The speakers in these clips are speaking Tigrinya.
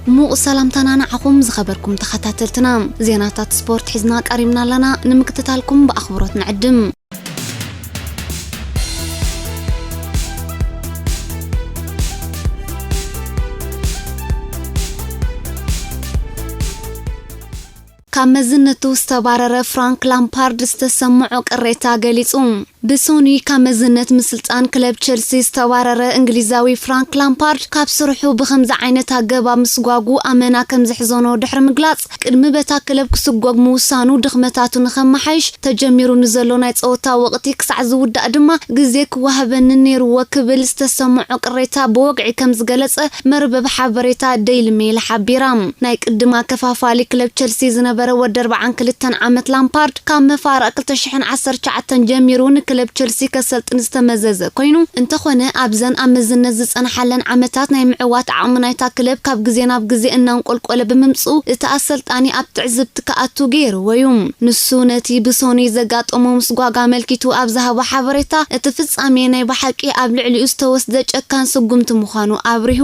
ሙቕ ሰላምታና ንዓኹም ዝኸበርኩም ተኸታተልትና። ዜናታት ስፖርት ሒዝና ቀሪብና ኣለና። ንምክትታልኩም ብኣኽብሮት ንዕድም። ካብ መዝነቱ ዝተባረረ ፍራንክ ላምፓርድ ዝተሰምዖ ቅሬታ ገሊጹ። ብሶኒ ካብ መዝነት ምስልጣን ክለብ ቸልሲ ዝተባረረ እንግሊዛዊ ፍራንክ ላምፓርድ ካብ ስርሑ ብኸምዚ ዓይነት ኣገባብ ምስጓጉ ኣመና ከም ዘሕዘኖ ድሕሪ ምግላጽ፣ ቅድሚ በታ ክለብ ክስጎግ ምውሳኑ ድኽመታቱ ንኸመሓይሽ፣ ተጀሚሩ ንዘሎ ናይ ጸወታ ወቕቲ ክሳዕ ዝውዳእ ድማ ግዜ ክወሃበኒ ነይርዎ ክብል ዝተሰምዖ ቅሬታ ብወግዒ ከም ዝገለጸ መርበብ ሓበሬታ ዴይሊ ሜይል ሓቢራ። ናይ ቅድም ኣከፋፋሊ ክለብ ቸልሲ ዝነበረ ወዲ ኣርባዓን ክልተን ዓመት ላምፓርድ ካብ መፋርቕ ክልተ ሽሕን ዓሰርተ ትሽዓተን ጀሚሩ ንክለብ ቸልሲ ከሰልጥን ዝተመዘዘ ኮይኑ፣ እንተኾነ ኣብዘን ኣብ መዝነት ዝጸንሓለን ዓመታት ናይ ምዕዋት ዓቕሚ ናይታ ክለብ ካብ ግዜ ናብ ግዜ እናንቆልቆለ ብምምጽኡ እቲ ኣሰልጣኒ ኣብ ትዕዝብቲ ክኣቱ ገይርዎ እዩ። ንሱ ነቲ ብሶኒ ዘጋጠሞ ምስጓግ ኣመልኪቱ ኣብ ዝሃቦ ሓበሬታ፣ እቲ ፍጻሜ ናይ ብሓቂ ኣብ ልዕሊኡ ዝተወስደ ጨካን ስጉምቲ ምዃኑ ኣብሪሁ።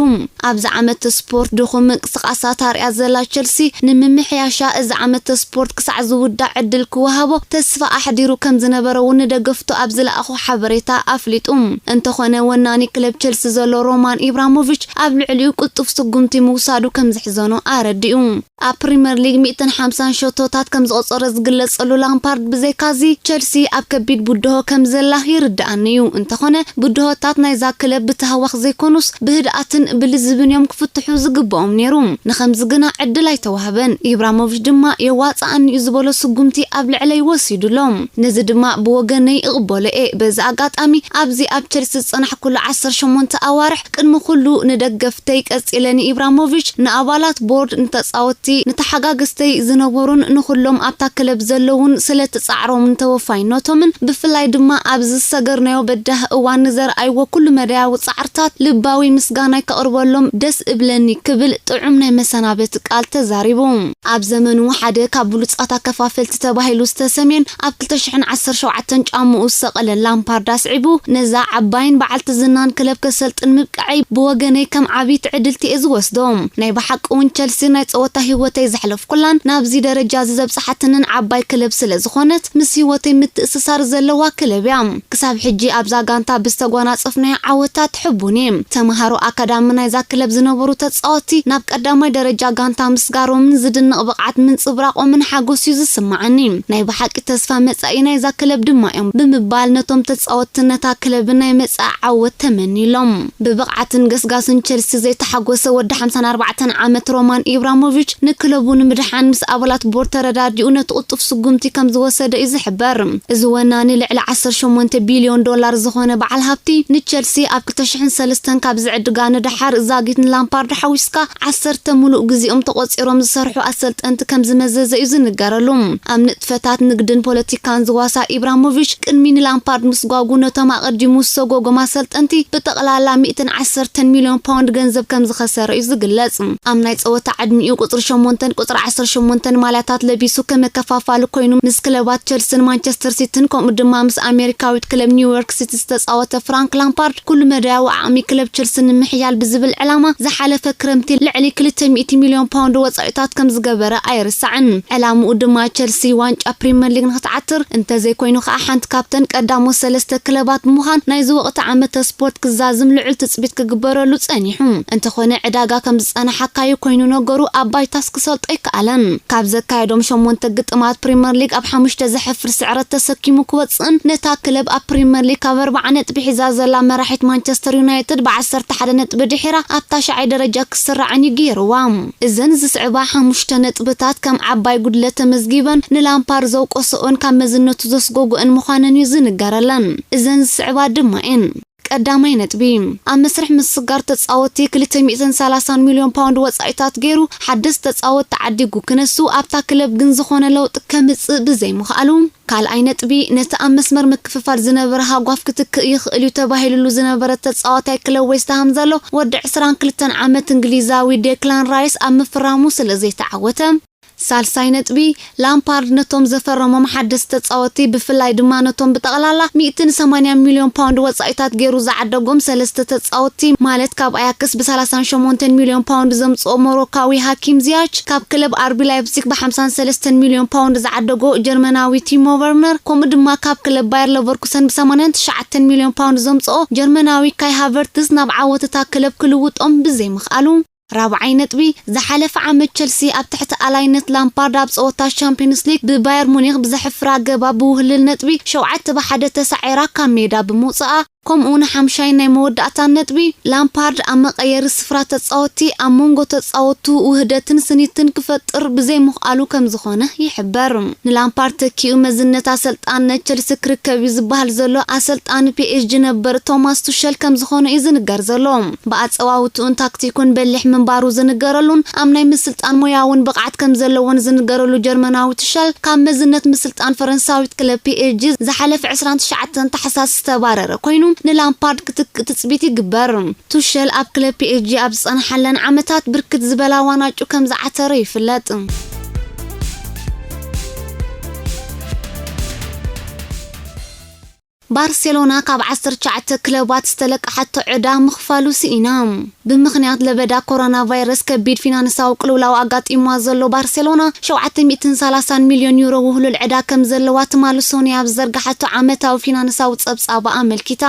ኣብዚ ዓመት ስፖርት ድኹም ምንቅስቓሳት ኣርእያ ዘላ ቸልሲ፣ ንምምሕያሻ እዚ ዓመት ስፖርት ክሳዕ ዝውዳእ ዕድል ክወሃቦ ተስፋ ኣሕዲሩ ከም ዝነበረ እውን ንደገፍቱ ኣብ ዝለኣኾ ሓበሬታ ኣፍሊጡ። እንተኾነ ወናኒ ክለብ ቸልሲ ዘሎ ሮማን ኢብራሞቪች ኣብ ልዕሊኡ ቅልጡፍ ስጉምቲ ምውሳዱ ከም ዘሕዘኖ ኣረዲኡ። ኣብ ፕሪምየር ሊግ ሚእትን ሓምሳን ሸቶታት ከም ዝቖጸረ ዝግለጸሉ ላምፓርድ ብዘይካዚ ቸልሲ ኣብ ከቢድ ብድሆ ከም ዘላ ይርድኣኒ እዩ። እንተኾነ ብድሆታት ናይዛ ክለብ ብታህዋኽ ዘይኮኑስ ብህድኣትን ብልዝብን እዮም ክፍትሑ ዝግብኦም ነይሩ። ንኸምዚ ግና ዕድል ኣይተዋህበን። ኢብራሞቪች ድማ የዋጽኣኒ እዩ ዝበሎ ስጉምቲ ኣብ ልዕለይ ወሲዱ ኣሎ። ነዚ ድማ ብወገነይ እቕበሎ እየ። በዚ ኣጋጣሚ ኣብዚ ኣብ ቸልሲ ዝጸናሕኩሉ ዓሰርተ ሸሞንተ ኣዋርሕ ቅድሚ ኩሉ ንደገፍተይ ቀጺለ ንኢብራሞቪች፣ ንኣባላት ቦርድ፣ ንተጻወትቲ፣ ንተሓጋግዝተይ ዝነበሩን ንኹሎም ኣብታ ክለብ ዘለውን ስለቲ ጻዕሮምን ተወፋይነቶምን ብፍላይ ድማ ኣብዚ ዝሰገርናዮ በዳህ እዋን ንዘርኣይዎ ኩሉ መዳያዊ ጻዕርታት ልባዊ ምስጋናይ ከቕርበሎም ደስ እብለኒ ክብል ጥዑም ናይ መሰናበት ቃል ተዛሪቡ። ኣብ ዘመኑ ሓደ ካብ ብሉጻት ኣከፋፈልቲ ተባሂሉ ዝተሰምየን ኣብ ክልተ ሽሕን ዓሰርተ ሸውዓተን ጫምኡ ዝሰቐለን ላምፓርድ ኣስዒቡ፣ ነዛ ዓባይን በዓልቲ ዝናን ክለብ ከሰልጥን ምብቃዐይ ብወገነይ ከም ዓቢ ትዕድልቲ እየ ዝወስዶ። ናይ ብሓቂ እውን ቸልሲ ናይ ጸወታ ህይወተይ ዘሕለፍኩላን ናብዚ ደረጃ እዚ ዘብጽሓትንን ዓባይ ክለብ ስለ ዝኾነት ምስ ህይወተይ ምትእስሳር ዘለዋ ክለብ እያ። ክሳብ ሕጂ ኣብዛ ጋንታ ብዝተጓናጸፍናዮ ዓወታት ሕቡን እየ። ተምሃሮ ኣካዳሚ ናይዛ ክለብ ዝነበሩ ተጻወትቲ ናብ ቀዳማይ ደረጃ ጋንታ ምስጋሮምን ዝድነቕ ብቕዓት ምንጽብራቖምን ሓጎስ እዩ ዝስምዓኒ። ናይ ብሓቂ ተስፋ መጻኢ ናይዛ ክለብ ድማ እዮም ብምባል ነቶም ተጻወትቲ ነታ ክለብን ናይ መጻኢ ዓወት ተመኒሎም። ብብቕዓትን ገስጋስን ቸልሲ ዘይተሓጎሰ ወዲ ሓምሳን ኣርባዕተን ዓመት ሮማን ኢብራሞቪች ንክለቡ ንምድሓን ምስ ኣባላት ቦርድ ተረዳዲኡ ነቲ ቅልጡፍ ስጉምቲ ከም ዝወሰደ እዩ ዝሕበር። እዚ ወናኒ ልዕሊ ዓሰርተ ሸሞንተ ቢልዮን ዶላር ዝኾነ በዓል ሃብቲ ንቸልሲ ኣብ ክልተ ሽሕን ሰለስተን ካብ ዝዕድጋ ንደሓር ዛጊት ንላምፓርድ ሓዊስካ ዓሰርተ ሙሉእ ግዜኦም ተቖጺሮም ዝሰርሑ ኣሰልጠንቲ ከም ዝመዘዘ እዩ ዝንገረሉ። ኣብ ንጥፈታት ንግድን ፖለቲካን ዝዋሳ ኢብራሞቪች ቅድሚ ንላምፓርድ ምስጓጉ ነቶም ኣቐዲሙ ዝሰጎጎም ኣሰልጠንቲ ብጠቕላላ ሚእትን ዓሰርተን ሚልዮን ፓውንድ ገንዘብ ከም ዝኸሰረ እዩ ዝግለጽ። ኣብ ናይ ጸወታ ዕድሚኡ ቁጽሪ ሸሞንተን ቁጽሪ ዓሰርተ ሸሞንተን ማልያታት ለቢሱ ከም መከፋፋሊ ኮይኑ ምስ ክለባት ቸልሲን ማንቸስተር ሲቲን ከምኡ ድማ ምስ ኣሜሪካዊት ክለብ ኒውዮርክ ሲቲ ዝተጻወተ ፍራንክ ላምፓርድ ኩሉ መዳያዊ ዓቕሚ ክለብ ቸልሲ ንምሕያል ብዝብል ዕላማ ዝሓለፈ ክረምቲ ልዕሊ ክልተ ሚእቲ ሚልዮን ፓውንድ ወጻኢታት ከም ዝገበረ ኣይርሳዕን። ዕላምኡ ድማ ቸልሲ ዋንጫ ፕሪምየር ሊግ ንክትዓትር እንተዘይኮይኑ ከኣ ሓንቲ ካብተን ቀዳሞት ሰለስተ ክለባት ብምዃን ናይዚ ወቕቲ ዓመተ ስፖርት ክዛዝም ልዑል ትጽቢት ክግበረሉ ጸኒሑ። እንተኾነ ዕዳጋ ከም ዝጸናሓካዩ ኮይኑ ነገሩ ኣብ ባይታስ ክሰልጦ ኣይከኣለን። ካብ ዘካየዶም ሸሞንተ ግጥማት ፕሪምየር ሊግ ኣብ ሓሙሽተ ዘሕፍር ስዕረት ተሰኪሙ ክወጽእን ነታ ክለብ ኣብ ፕሪምየር ሊግ ካብ ኣርባዓ ነጥቢ ሒዛ ዘላ መራሒት ማንቸስተር ዩናይትድ ብዓሰርተ ሓደ ነጥቢ ድሒራ ኣብ ታሽዓይ ደረጃ ክስራዕን እዩ ገይርዋ። እዘን ዝስዕባ ሓሙሽተ ነጥብታት ከም ዓባይ ጉድለት ተመዝጊበን ንላምፓርድ ዘውቀሰኦን ካብ መዝነቱ ዘስጎጎአን ምዃነን እዩ ዝንገረለን። እዘን ዝስዕባ ድማ እየን። ቀዳማይ ነጥቢ፣ ኣብ መስርሕ ምስጋር ተጻወትቲ ክልተ ሚእትን ሰላሳን ሚልዮን ፓውንድ ወጻኢታት ገይሩ ሓደስቲ ተጻወትቲ ዓዲጉ ክነሱ ኣብታ ክለብ ግን ዝኾነ ለውጢ ከምጽእ ብዘይምኽኣሉ። ካልኣይ ነጥቢ፣ ነቲ ኣብ መስመር ምክፍፋል ዝነበረ ሃጓፍ ክትክእ ይኽእል እዩ ተባሂሉሉ ዝነበረ ተጻዋታይ ክለብ ዌስትሃም ዘሎ ወዲ ዕስራን ክልተን ዓመት እንግሊዛዊ ዴክላን ራይስ ኣብ ምፍራሙ ስለ ዘይተዓወተ። ሳልሳይ ነጥቢ፣ ላምፓርድ ነቶም ዘፈረሞም ሓደስቲ ተጻወትቲ፣ ብፍላይ ድማ ነቶም ብጠቕላላ ሚእትን ሰማንያን ሚልዮን ፓውንድ ወጻኢታት ገይሩ ዝዓደጎም ሰለስተ ተጻወትቲ፣ ማለት ካብ ኣያክስ ብ ሰላሳን ሸሞንተን ሚልዮን ፓውንድ ዘምጽኦ ሞሮካዊ ሃኪም ዚያች፣ ካብ ክለብ ኣርቢ ላይፕዚግ ብ ሓምሳን ሰለስተን ሚልዮን ፓውንድ ዝዓደጎ ጀርመናዊ ቲሞ ቨርነር፣ ከምኡ ድማ ካብ ክለብ ባየር ለቨርኩሰን ብ ሰማንያን ትሽዓተን ሚልዮን ፓውንድ ዘምጽኦ ጀርመናዊ ካይ ሃቨርትስ ናብ ዓወት እታ ክለብ ክልውጦም ብዘይምኽኣሉ። ራብዓይ ነጥቢ፣ ዝሓለፈ ዓመት ቸልሲ ኣብ ትሕቲ ኣላይነት ላምፓርድ ኣብ ጸወታ ቻምፒየንስ ሊግ ብባየር ሙኒክ ብዘሕፍር ኣገባብ ብውህልል ነጥቢ ሸውዓተ ብ ሓደ ተሳዒራ ካብ ሜዳ ብምውጽኣ፣ ከምኡ ንሓምሻይ ናይ መወዳእታ ነጥቢ፣ ላምፓርድ ኣብ መቐየሪ ስፍራ ተጻወትቲ ኣብ መንጎ ተጻወቱ ውህደትን ስኒትን ክፈጥር ብዘይምኽኣሉ ከም ዝኾነ ይሕበር። ንላምፓርድ ተኪኡ መዝነት ኣሰልጣንነት ቸልሲ ክርከብ እዩ ዝበሃል ዘሎ ኣሰልጣኒ ፒ ኤስ ጂ ነበር ቶማስ ቱሸል ከም ዝኾነ እዩ ዝንገር ዘሎ። ብኣጸዋውትኡን ታክቲኩን በሊሕ ምንባሩ ዝንገረሉን ኣብ ናይ ምስልጣን ሞያውን ብቕዓት ከም ዘለዎን ዝንገረሉ ጀርመናዊ ቱሸል ካብ መዝነት ምስልጣን ፈረንሳዊት ክለብ ፒ ኤስ ጂ ዝሓለፈ ዕስራን ትሽዓተን ታሕሳስ ዝተባረረ ኮይኑ ንላምፓርድ ክትክእ ትጽቢት ይግበር። ቱሸል ኣብ ክለብ ፒ ኤስ ጂ ኣብ ዝጸንሓለን ዓመታት ብርክት ዝበላ ዋናጩ ከም ዝዓተረ ይፍለጥ። ባርሴሎና ካብ ዓሰርተ ትሽዓተ ክለባት ዝተለቀሓቶ ዕዳ ምኽፋሉ ስኢና። ብምኽንያት ለበዳ ኮሮና ቫይረስ ከቢድ ፊናንሳዊ ቅልውላው ኣጋጢምዋ ዘሎ ባርሴሎና፣ ሸውዓተ ሚእትን ሰላሳን ሚልዮን ዩሮ ውህሉል ዕዳ ከም ዘለዋ ትማሊ ሶኒ ኣብ ዝዘርጋሓቶ ዓመታዊ ፊናንሳዊ ጸብጻባ ኣመልኪታ።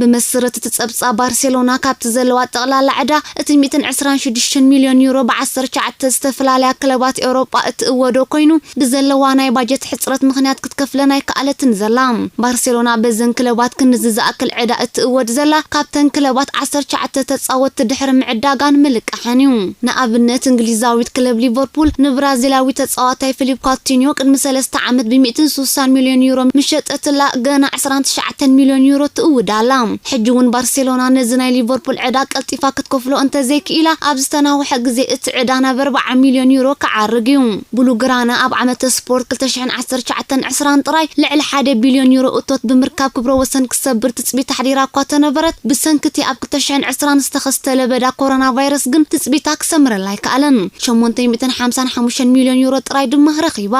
ብመሰረት እቲ ጸብጻብ፣ ባርሴሎና ካብቲ ዘለዋ ጠቕላላ ዕዳ እቲ ሚእትን ዕስራን ሽዱሽተን ሚልዮን ዩሮ ብ ዓሰርተ ትሽዓተ ዝተፈላለያ ክለባት ኤውሮጳ እትእወዶ ኮይኑ፣ ብዘለዋ ናይ ባጀት ሕጽረት ምኽንያት ክትከፍለን ኣይከኣለትን ዘላ። ባርሴሎና በዘን ክለባት ክንዚ ዝኣክል ዕዳ እትእወድ ዘላ፣ ካብተን ክለባት ዓሰርተ ትሽዓተ ተጻወትቲ ድሕሪ ምዕዳጋን ምልቃሕን እዩ። ንኣብነት፣ እንግሊዛዊት ክለብ ሊቨርፑል ንብራዚላዊ ተጻዋታይ ፊሊፕ ካውቲንዮ ቅድሚ ሰለስተ ዓመት ብ ሚእትን ስሳን ሚልዮን ዩሮ ምሸጠትላ፣ ገና ዕስራን ትሽዓተን ሚልዮን ዩሮ ትእውድ ኣላ። ሕጂ እውን ባርሴሎና ነዚ ናይ ሊቨርፑል ዕዳ ቀልጢፋ ክትከፍሎ እንተዘይክኢላ፣ ኣብ ዝተናውሐ ግዜ እቲ ዕዳ ናብ ኣርብዓ ሚልዮን ዩሮ ክዓርግ እዩ። ብሉግራና ኣብ ዓመተ ስፖርት ክልተ ሽሕን ዓሰርተ ትሽዓተን ዕስራን ጥራይ ልዕሊ ሓደ ቢልዮን ዩሮ እቶት ብምርካብ ክብረ ወሰን ክሰብር ትጽቢት ኣሕዲራ እኳ ተነበረት፣ ብሰንኪ እቲ ኣብ ክልተ ሽሕን ዕስራን ዝተኸስተ ለበዳ ኮሮና ቫይረስ ግን ትጽቢታ ክሰምረላ ኣይከኣለን። ሸሞንተ ሚእትን ሓምሳን ሓሙሽተን ሚልዮን ዩሮ ጥራይ ድማ ረኺባ።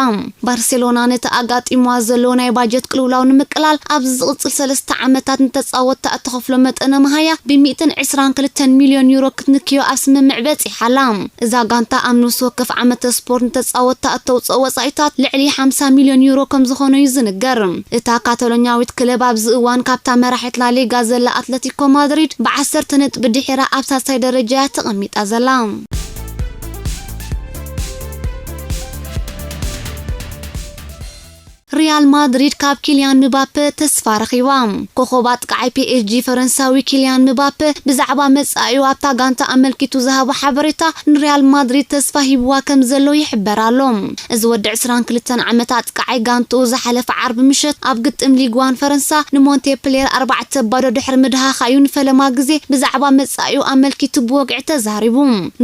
ባርሴሎና ነቲ ኣጋጢምዋ ዘሎ ናይ ባጀት ቅልውላው ንምቅላል፣ ኣብዚ ዝቕጽል ሰለስተ ዓመታት ንተጻወትታ እትኸፍሎ መጠነ መሃያ ብ ሚእትን ዕስራን ክልተን ሚልዮን ዩሮ ክትንክዮ ኣብ ስምምዕ በጺሓ ኣላ። እዛ ጋንታ ኣብ ነፍሲ ወከፍ ዓመተ ስፖርት ንተጻወትታ እተውጽኦ ወጻኢታት ልዕሊ ሓምሳ ሚልዮን ዩሮ ከም ዝኾነ እዩ ዝንገር። እታ ካታሎኛዊት ክለብ ኣብዚ እዋን ካብታ መራሒት ላሊጋ ዘላ ኣትለቲኮ ማድሪድ ብ ዓሰርተ ነጥቢ ድሒራ ኣብ ሳልሳይ ደረጃ እያ ተቐሚጣ ዘላ። ሪያል ማድሪድ ካብ ኪልያን ምባፔ ተስፋ ረኺባ። ኮኾብ ኣጥቃዓይ ፒ ኤስ ጂ ፈረንሳዊ ኪልያን ምባፔ ብዛዕባ መጻኢኡ ኣብታ ጋንታ ኣመልኪቱ ዝሃቦ ሓበሬታ ንሪያል ማድሪድ ተስፋ ሂብዋ ከም ዘሎ ይሕበር ኣሎ። እዚ ወዲ ዕስራን ክልተን ዓመት ኣጥቃዓይ ጋንትኡ ዝሓለፈ ዓርቢ ምሸት ኣብ ግጥም ሊግ ዋን ፈረንሳ ንሞንቴፕሌር ኣርባዕተ ባዶ ድሕሪ ምድሃኻ እዩ ንፈለማ ግዜ ብዛዕባ መጻኢኡ ኣመልኪቱ ብወግዒ ተዛሪቡ።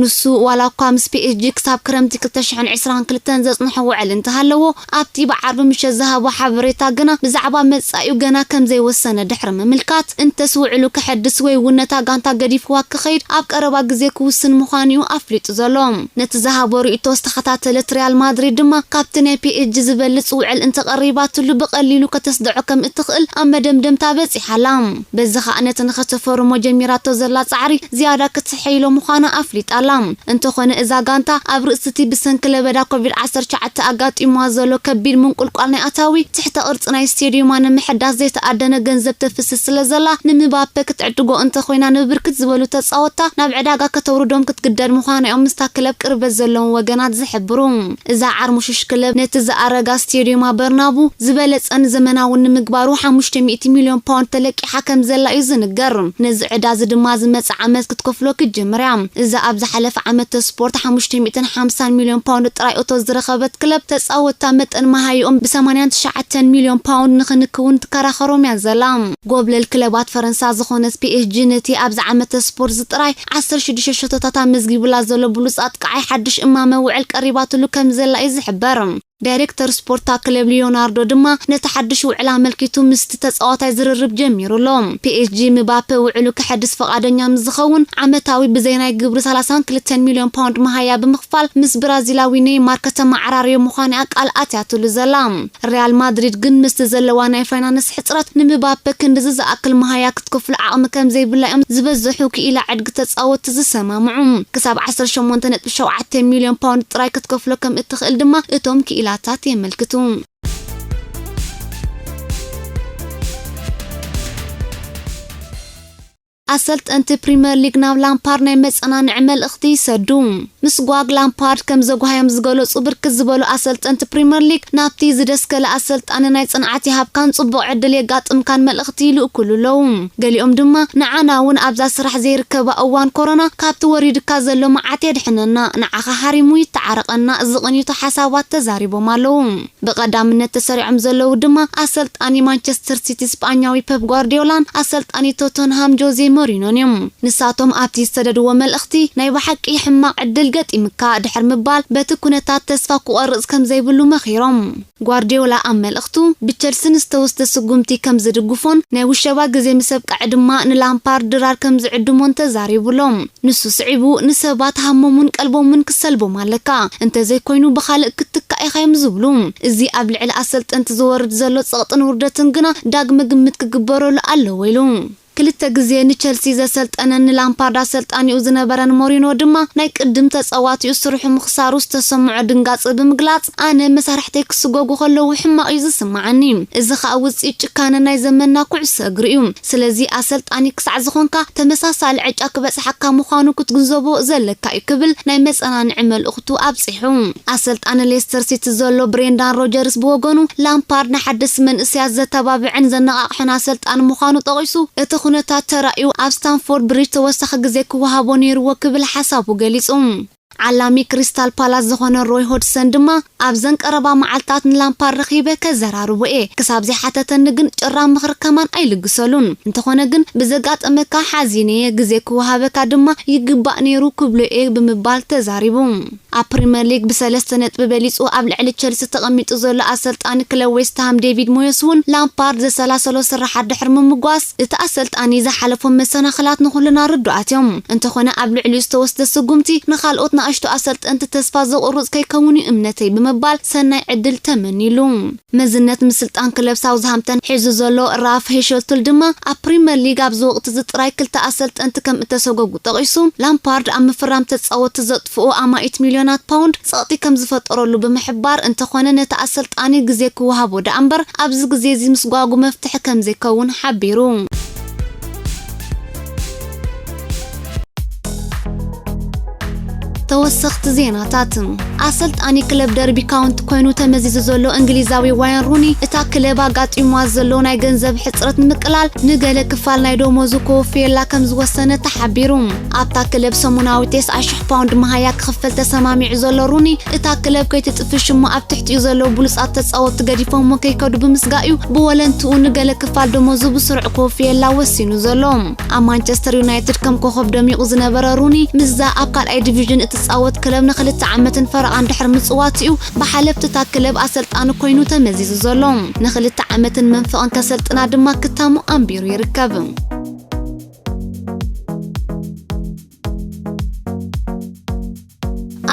ንሱ ዋላ እኳ ምስ ፒ ኤስ ጂ ክሳብ ክረምቲ ክልተ ሽሕን ዕስራን ክልተን ዘጽንሖ ውዕል እንተሃለዎ፣ ኣብቲ ብዓርቢ ምሸት ዝሃቦ ሓበሬታ ግና ብዛዕባ መጻኢኡ ገና ከም ዘይወሰነ ድሕሪ ምምልካት፣ እንተስ ውዕሉ ክሐድስ ወይ እውን ነታ ጋንታ ገዲፍዋ ክኸይድ ኣብ ቀረባ ግዜ ክውስን ምዃኑ እዩ ኣፍሊጡ ዘሎ። ነቲ ዝሃቦ ርእይቶ ዝተኸታተለት ሪያል ማድሪድ ድማ ካብቲ ናይ ፒ ኤስ ጂ ዝበልጽ ውዕል እንተቐሪባትሉ ብቐሊሉ ከተስድዖ ከም እትኽእል ኣብ መደምደምታ በጺሓ ኣላ። በዚ ኸኣ ነቲ ንኸተፈርሞ ጀሚራቶ ዘላ ጻዕሪ ዝያዳ ክትሕይሎ ምዃና ኣፍሊጣ ኣላ። እንተኾነ እዛ ጋንታ ኣብ ርእሲ እቲ ብሰንኪ ለበዳ ኮቪድ ዓሰርተ ትሽዓተ ኣጋጢምዋ ዘሎ ከቢድ ምንቁልቋል ናይ ኣታዊ ትሕተ ቅርጺ ናይ ስቴድዩማ ንምሕዳስ ዘይተኣደነ ገንዘብ ተፍስስ ስለ ዘላ ንምባፔ ክትዕድጎ እንተኾይና ንብርክት ዝበሉ ተጻወትታ ናብ ዕዳጋ ከተውርዶም ክትግደድ ምዃና እዮም ምስታ ክለብ ቅርበት ዘለዎም ወገናት ዝሕብሩ። እዛ ዓርሙሽሽ ክለብ ነቲ ዝኣረጋ ስቴድዩማ በርናቡ ዝበለጸን ዘመናውን ንምግባሩ ሓሙሽተ ሚእቲ ሚልዮን ፓውንድ ተለቂሓ ከም ዘላ እዩ ዝንገር። ነዚ ዕዳ እዚ ድማ ዝመጽእ ዓመት ክትከፍሎ ክትጅምር እያ። እዛ ኣብ ዝሓለፈ ዓመት ስፖርት ሓሙሽተ ሚእትን ሓምሳን ሚልዮን ፓውንድ ጥራይ እቶት ዝረኸበት ክለብ ተጻወትታ መጠን መሃይኦም ብ ሰማንያን ትሽዓተን ሚልዮን ፓውንድ ንኽንክውን ትከራኸሮም እያ ዘላ። ጎብለል ክለባት ፈረንሳ ዝኾነት ፒ ኤስ ጂ ነቲ ኣብዚ ዓመት ስፖርት እዚ ጥራይ ዓሰርተ ሽዱሽተ ሸቶታት ኣመዝጊቡላ ዘሎ ብሉጽ ኣጥቃዓይ ሓድሽ እማመ ውዕል ቀሪባትሉ ከም ዘላ እዩ ዝሕበር። ዳይሬክተር ስፖርታ ክለብ ሊዮናርዶ ድማ ነቲ ሓድሽ ውዕል ኣመልኪቱ ምስቲ ተጻዋታይ ዝርርብ ጀሚሩ ኣሎ። ፒኤስጂ ምባፔ ውዕሉ ከሐድስ ፈቓደኛ ምስ ዝኸውን ዓመታዊ ብዘይ ናይ ግብሪ ሰላሳን ክልተን ሚልዮን ፓውንድ መሃያ ብምኽፋል ምስ ብራዚላዊ ኔይማር ከተመዓራርዮ ምዃና ቃል ኣትያትሉ ዘላ። ሪያል ማድሪድ ግን ምስቲ ዘለዋ ናይ ፋይናንስ ሕጽረት ንምባፔ ክንድዚ ዝኣክል መሃያ ክትከፍሎ ዓቕሚ ከም ዘይብላ እዮም ዝበዝሑ ክኢላ ዕድጊ ተጻወትቲ ዝሰማምዑ። ክሳብ ዓሰርተ ሸሞንተ ነጥቢ ሸውዓተ ሚልዮን ፓውንድ ጥራይ ክትከፍሎ ከም እትኽእል ድማ እቶም ክኢላታት የመልክቱ። ኣሰልጠንቲ ፕሪምየር ሊግ ናብ ላምፓርድ ናይ መጸናንዒ መልእኽቲ ይሰዱ። ምስጓግ ላምፓርድ ከም ዘጓሃዮም ዝገለጹ ብርክት ዝበሉ ኣሰልጠንቲ ፕሪምየር ሊግ፣ ናብቲ ዝደስከለ ኣሰልጣኒ ናይ ጽንዓት ይሃብካን ጽቡቕ ዕድል የጋጥምካን መልእኽቲ ይልእኩሉ ኣለዉ። ገሊኦም ድማ፣ ንዓና እውን ኣብዛ ስራሕ ዘይርከባ እዋን ኮሮና ካብቲ ወሪድካ ዘሎ መዓት የድሕነና፣ ንዓኻ ሃሪሙ ይተዓረቐና ዝቕኒቱ ሓሳባት ተዛሪቦም ኣለዉ። ብቐዳምነት ተሰሪዖም ዘለዉ ድማ ኣሰልጣኒ ማንቸስተር ሲቲ ስጳኛዊ ፔፕ ጓርዲዮላን ኣሰልጣኒ ቶተንሃም ጆዜ ሞሪኖን እዮም። ንሳቶም ኣብቲ ዝሰደድዎ መልእኽቲ፣ ናይ ብሓቂ ሕማቕ ዕድል ገጢምካ ድሕር ምባል በቲ ኩነታት ተስፋ ክቖርጽ ከም ዘይብሉ መኺሮም። ጓርዲዮላ ኣብ መልእኽቱ፣ ብቸልሲ ንዝተወስደ ስጉምቲ ከም ዝድግፎን ናይ ውሸባ ግዜ ምስ ኣብቅዐ ድማ ንላምፓርድ ድራር ከም ዝዕድሞን ተዛሪቡሎም። ንሱ ስዒቡ፣ ንሰባት ሃሞምን ቀልቦምን ክሰልቦም ኣለካ፣ እንተዘይኮይኑ ብኻልእ ክትትካእ ኢኻ እዮም ዝብሉ። እዚ ኣብ ልዕሊ ኣሰልጠንቲ ዝወርድ ዘሎ ጸቕጥን ውርደትን ግና ዳግመ ግምት ክግበረሉ ኣለዎ ኢሉ። ክልተ ግዜ ንቸልሲ ዘሰልጠነን ንላምፓርድ ኣሰልጣኒኡ ዝነበረን ሞሪኖ ድማ ናይ ቅድም ተጻዋቲኡ ስርሑ ምኽሳሩ ዝተሰምዖ ድንጋጸ ብምግላጽ፣ ኣነ መሳርሕተይ ክስጎጉ ከለዉ ሕማቕ እዩ ዝስምዓኒ። እዚ ኸኣ ውጽኢት ጭካነ ናይ ዘመንና ኩዕሶ እግሪ እዩ። ስለዚ ኣሰልጣኒ ክሳዕ ዝኾንካ ተመሳሳሊ ዕጫ ክበጽሓካ ምዃኑ ክትግንዘቦ ዘለካ እዩ ክብል ናይ መጸናንዒ መልእኽቱ ኣብጺሑ። ኣሰልጣኒ ሌስተር ሲቲ ዘሎ ብሬንዳን ሮጀርስ ብወገኑ ላምፓርድ ንሓደስቲ መንእሰያት ዘተባብዕን ዘነቓቕሕን ኣሰልጣኒ ምዃኑ ጠቒሱ፣ እቲ ኩነታት ተራእዩ ኣብ ስታንፎርድ ብሪጅ ተወሳኺ ግዜ ክወሃቦ ነይርዎ ክብል ሓሳቡ ገሊጹ። ዓላሚ ክሪስታል ፓላስ ዝኾነ ሮይ ሆድሰን ድማ ኣብዘን ቀረባ መዓልታት ንላምፓርድ ረኺበ ከዘራርቦ እየ። ክሳብ ዘይሓተተኒ ግን ጭራ ምኽሪ ከማን ኣይልግሰሉን። እንተኾነ ግን ብዘጋጠመካ ሓዚነ እየ፣ ግዜ ክወሃበካ ድማ ይግባእ ነይሩ ክብሎ እየ ብምባል ተዛሪቡ። ኣብ ፕሪምየር ሊግ ብሰለስተ ነጥቢ በሊጹ ኣብ ልዕሊ ቸልሲ ተቐሚጡ ዘሎ ኣሰልጣኒ ክለብ ዌስትሃም ዴቪድ ሞየስ እውን ላምፓርድ ዘሰላሰሎ ስራሓት ድሕሪ ምምጓስ እቲ ኣሰልጣኒ ዝሓለፎም መሰናኽላት ንኹልና ርዱኣት እዮም። እንተኾነ ኣብ ልዕሊኡ ዝተወስደ ስጉምቲ ንኻልኦት ንኣሽቱ ኣሰልጠንቲ ተስፋ ዘቑርጽ ከይከውን እዩ እምነተይ ብምባል ሰናይ ዕድል ተመኒሉ። መዝነት ምስልጣን ክለብ ሳውዝሃምተን ሒዙ ዘሎ ራፍ ሄሸልቱል ድማ ኣብ ፕሪምየር ሊግ ኣብዚ ወቕቲ እዚ ጥራይ ክልተ ኣሰልጠንቲ ከም እተሰጎጉ ጠቒሱ፣ ላምፓርድ ኣብ ምፍራም ተጻወትቲ ዘጥፍኡ ኣማኢት ሚልዮናት ፓውንድ ጸቕጢ ከም ዝፈጠረሉ ብምሕባር፣ እንተኾነ ነቲ ኣሰልጣኒ ግዜ ክወሃቦ ደኣ እምበር ኣብዚ ግዜ እዚ ምስጓጉ መፍትሒ ከም ዘይከውን ሓቢሩ። ተወሰኽቲ ዜናታት። ኣሰልጣኒ ክለብ ደርቢ ካውንቲ ኮይኑ ተመዚዙ ዘሎ እንግሊዛዊ ዋያን ሩኒ፣ እታ ክለብ ኣጋጢሙዋ ዘሎ ናይ ገንዘብ ሕጽረት ንምቅላል ንገለ ክፋል ናይ ደሞዙ ክወፍየላ ከም ዝወሰነ ተሓቢሩ። ኣብታ ክለብ ሰሙናዊ ተስዓ ሽሕ ፓውንድ መሃያ ክኽፈል ተሰማሚዑ ዘሎ ሩኒ፣ እታ ክለብ ከይትጥፊ ሽሙ ኣብ ትሕቲኡ ዘለዉ ብሉጻት ተጻወትቲ ገዲፎሞ ከይከዱ ብምስጋእ እዩ ብወለንትኡ ንገለ ክፋል ደሞዙ ብስሩዕ ክወፍየላ ወሲኑ ዘሎ። ኣብ ማንቸስተር ዩናይትድ ከም ኮኸብ ደሚቑ ዝነበረ ሩኒ፣ ምስዛ ኣብ ካልኣይ ዲቪዥን እትጻወት ክለብ ንኽልተ ዓመትን ፈረቓን ድሕሪ ምጽዋት'ዩ ብሓለፍቲ እታ ክለብ ኣሰልጣኒ ኮይኑ ተመዚዙ ዘሎ። ንኽልተ ዓመትን መንፈቕን ከሰልጥና ድማ ክታሙ ኣንቢሩ ይርከብ።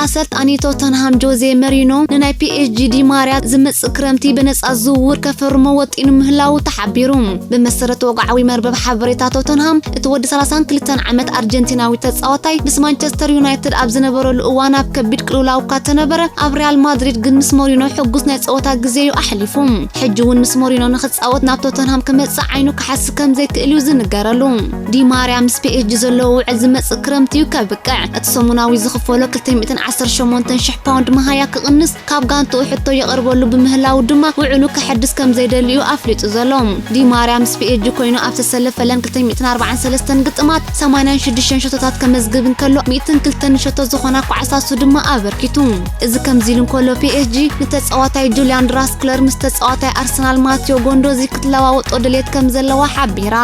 ኣሰልጣኒ ቶተንሃም ጆዜ መሪኖ ንናይ ፒኤስጂ ዲማርያ ዝመጽእ ክረምቲ ብነጻ ዝውውር ከፈርሞ ወጢኑ ምህላዉ ተሓቢሩ። ብመሰረት ወግዓዊ መርበብ ሓበሬታ ቶተንሃም፣ እቲ ወዲ ሰላሳን ክልተን ዓመት ኣርጀንቲናዊ ተጻዋታይ ምስ ማንቸስተር ዩናይትድ ኣብ ዝነበረሉ እዋን ኣብ ከቢድ ቅልውላው እኳ ተነበረ፣ ኣብ ሪያል ማድሪድ ግን ምስ ሞሪኖ ሕጉስ ናይ ጸወታ ግዜ'ዩ ኣሕሊፉ። ሕጂ እውን ምስ ሞሪኖ ንኽጻወት ናብ ቶተንሃም ክመጽእ ዓይኑ ክሓስብ ከም ዘይክእል እዩ ዝንገረሉ። ዲማርያ ምስ ፒኤስጂ ዘለዎ ውዕል ዝመጽእ ክረምቲ እዩ ከብቅዕ። እቲ ሰሙናዊ ዝኽፈሎ ክልተ ሚእትን ዓሰርተ ሸሞንተን ሽሕ ፓውንድ መሃያ ክቕንስ ካብ ጋንትኡ ሕቶ ይቐርበሉ ብምህላዉ ድማ ውዕሉ ከሐድስ ከም ዘይደሊ እዩ ኣፍሊጡ ዘሎ። ዲማርያ ምስ ፒኤስጂ ኮይኑ ኣብ ዝተሰለፈለን ክልተ ሚእትን ኣርባዓን ሰለስተን ግጥማት ሰማንያን ሽዱሽተን ሸቶታት ከመዝግብ እንከሎ ሚእትን ክልተን ሸቶ ዝኾና ኳዕሳሱ ድማ ኣበርኪቱ። እዚ ከምዚ ኢሉ እንከሎ ፒኤስጂ ንተጻዋታይ ጁልያን ድራስክለር ምስ ተጻዋታይ ኣርሰናል ማቲዮ ጎንዶዚ ክትለዋወጦ ድሌት ከም ዘለዋ ሓቢራ።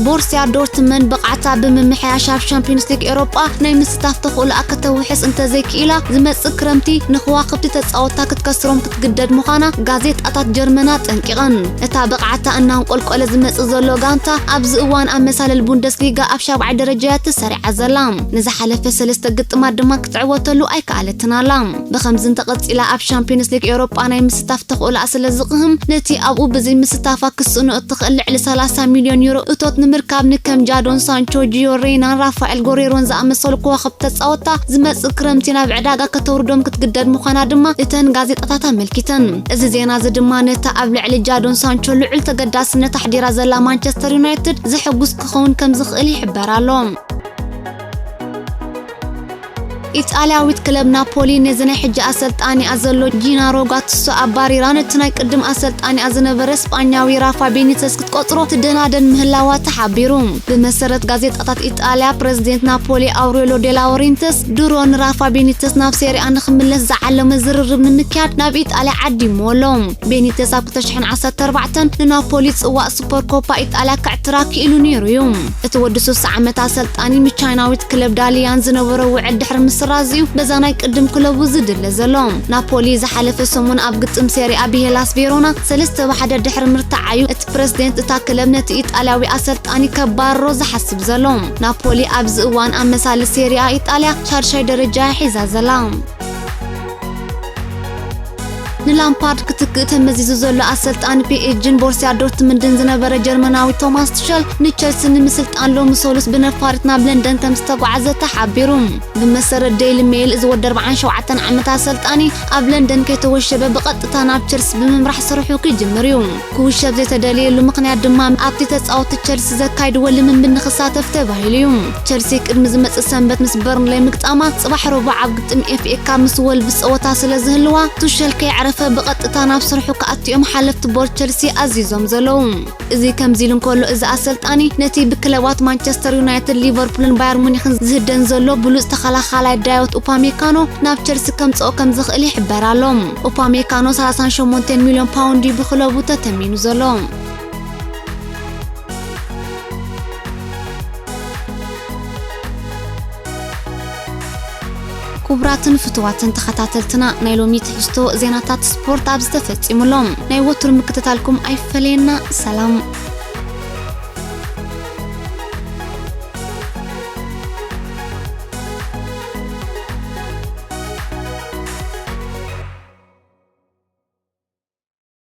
ቦርስያ ዶርትመንድ ብቕዓታ ብምምሕያሽ ኣብ ሻምፒዮንስ ሊግ ኤውሮጳ ናይ ምስታፍ ተኽእሎኣ ከተውሕስ እንተዘይክኢላ፣ ዝመጽእ ክረምቲ ንኸዋኽብቲ ተጻወትታ ክትከስሮም ክትግደድ ምዃና ጋዜጣታት ጀርመን ኣጠንቂቐን። እታ ብቕዓታ እናንቆልቆለ ዝመጽእ ዘሎ ጋንታ ኣብዚ እዋን ኣብ መሳልል ቡንደስሊጋ ኣብ ሻብዓይ ደረጃ እያ ተሰሪዓ ዘላ። ንዝሓለፈ ሰለስተ ግጥማት ድማ ክትዕወተሉ ኣይከኣለትን ኣላ። ብኸምዚ እንተቐጺላ ኣብ ሻምፒዮንስ ሊግ ኤውሮጳ ናይ ምስታፍ ተኽእሎኣ ስለ ዝቕህም፣ ነቲ ኣብኡ ብዘይ ምስታፋ ክስእኖ እትኽእል ልዕሊ ሰላሳ ሚልዮን ዩሮ እቶት ንምርካብ ንከም ጃዶን ሳንቾ፣ ጂዮ ሬይናን ራፋኤል ጎሬሮን ዝኣመሰሉ ከዋኽብቲ ተጻወትታ ዝመጽእ ክረምቲ ናብ ዕዳጋ ከተውርዶም ክትግደድ ምዃና ድማ እተን ጋዜጣታት ኣመልኪተን። እዚ ዜና እዚ ድማ ነታ ኣብ ልዕሊ ጃዶን ሳንቾ ልዑል ተገዳስነት ኣሕዲራ ዘላ ማንቸስተር ዩናይትድ ዘሐጉስ ክኸውን ከም ዝኽእል ይሕበር ኣሎ። ኢጣልያዊት ክለብ ናፖሊ ነዚ ናይ ሕጂ ኣሰልጣኒኣ ዘሎ ጂናሮ ጋቱሶ ኣባሪራ፣ ነቲ ናይ ቅድም ኣሰልጣኒኣ ዝነበረ ስጳኛዊ ራፋ ቤኒተስ ክትቆጽሮ ትደናደን ምህላዋ ተሓቢሩ። ብመሰረት ጋዜጣታት ኢጣልያ፣ ፕረዚደንት ናፖሊ ኣውሬሎ ዴላውሬንተስ ድሮ ንራፋ ቤኒተስ ናብ ሴሪኣ ንኽምለስ ዝዓለመ ዝርርብ ንምክያድ ናብ ኢጣልያ ዓዲምዎ ኣሎ። ቤኒተስ ኣብ ክልተ ሽሕን ዓሰርተ ኣርባዕተን ንናፖሊ ጽዋእ ሱፐር ኮፓ ኢጣልያ ከዕትራ ክኢሉ ነይሩ እዩ። እቲ ወዲ ስሳ ዓመት ኣሰልጣኒ ምስ ቻይናዊት ክለብ ዳሊያን ዝነበሮ ውዕል ድሕሪ ምስራዙ እዩ በዛ ናይ ቅድም ክለቡ ዝድለ ዘሎ። ናፖሊ ዝሓለፈ ሰሙን ኣብ ግጥም ሴሪኣ ብሄላስ ቬሮና ሰለስተ ብሓደ ድሕሪ ምርታዓዩ፣ እቲ ፕረዚደንት እታ ክለብ ነቲ ኢጣልያዊ ኣሰልጣኒ ከባርሮ ዝሓስብ ዘሎ። ናፖሊ ኣብዚ እዋን ኣብ መሳሊ ሴሪኣ ኢጣልያ ሻድሻይ ደረጃ ሒዛ ዘላ። ንላምፓርድ ክትክእ ተመዚዙ ዘሎ ኣሰልጣኒ ፒኤስጂን ቦርሲያ ዶርትምንድን ዝነበረ ጀርመናዊ ቶማስ ቱሸል ንቸልሲ ንምስልጣን ሎሚ ሰሉስ ብነፋሪት ናብ ለንደን ከም ዝተጓዓዘ ተሓቢሩ። ብመሰረት ዴይሊ ሜይል፣ እዚ ወዲ ኣርባዓን ሸውዓተን ዓመት ኣሰልጣኒ ኣብ ለንደን ከይተወሸበ ብቐጥታ ናብ ቸልሲ ብምምራሕ ስርሑ ክጅምር እዩ። ክውሸብ ዘይተደለየሉ ምኽንያት ድማ ኣብቲ ተጻወቲ ቸልሲ ዘካይድዎ ልምምድ ንኽሳተፍ ተባሂሉ እዩ። ቸልሲ ቅድሚ ዝመጽእ ሰንበት ምስ በርንሌይ ምግጣማ፣ ጽባሕ ረቡዕ ኣብ ግጥም ኤፍኤ ካፕ ምስ ወልቭስ ጸወታ ስለ ዝህልዋ፣ ቱሸል ከየዕረፈ ብቐጥታ ናብ ስርሑ ክኣቱ እዮም ሓለፍቲ ቦርድ ቸልሲ ኣዚዞም ዘለዉ። እዚ ከምዚ ኢሉ እንከሎ፣ እዚ ኣሰልጣኒ ነቲ ብክለባት ማንቸስተር ዩናይትድ፣ ሊቨርፑልን ባየር ሙኒኽን ዝህደን ዘሎ ብሉጽ ተኸላኻላይ ዳዮት ኡፓሜካኖ ናብ ቸልሲ ከምጽኦ ከም ዝኽእል ይሕበር ኣሎ። ኡፓሜካኖ ሰላሳን ሸሞንተን ሚልዮን ፓውንድ እዩ ብክለቡ ተተሚኑ ዘሎ። ክቡራትን ፍቱዋትን ተኸታተልትና፣ ናይ ሎሚ ትሕዝቶ ዜናታት ስፖርት ኣብዚ ተፈጺሙ ኣሎ። ናይ ወትሩ ምክትታልኩም ኣይፈለየና። ሰላም።